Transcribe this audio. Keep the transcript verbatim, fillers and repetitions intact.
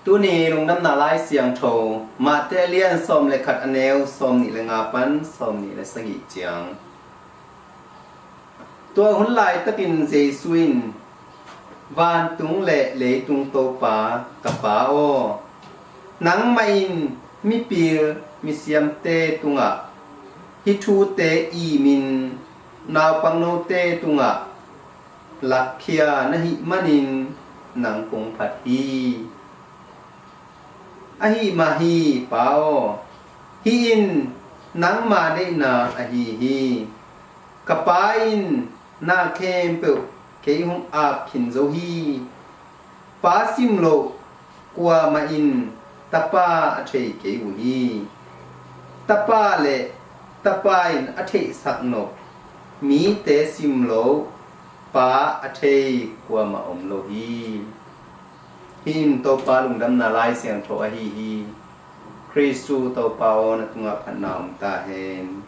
Tuni lungdamna lai siangtho, Mate a lian sawm le khat, a neu sawm nih le nga pan sawm nih le sagih ciang. Tua hun laitakin Jesu in, "Vantung le leitung Topa, ka Pa aw, nangmah in mipil misiamte tungah hih thute imin, naupangnote tungah lakkhia na hih manin nang kong phat hi. Ahi mah hi, Pa aw, hih in nangma deihna ahi hi. Ka Pa in na khempeuh kei hong ap khin zo hi. Pa simloh kuamah in Tapa a thei kei uh hi. Tapa le Tapa in a theihsak nop mite simloh Pa a thei kuamah om lo hi." Hih in Topa lungdamna lai siangtho ahi hi. Khristu Topa aw, na tungah phatna om ta hen.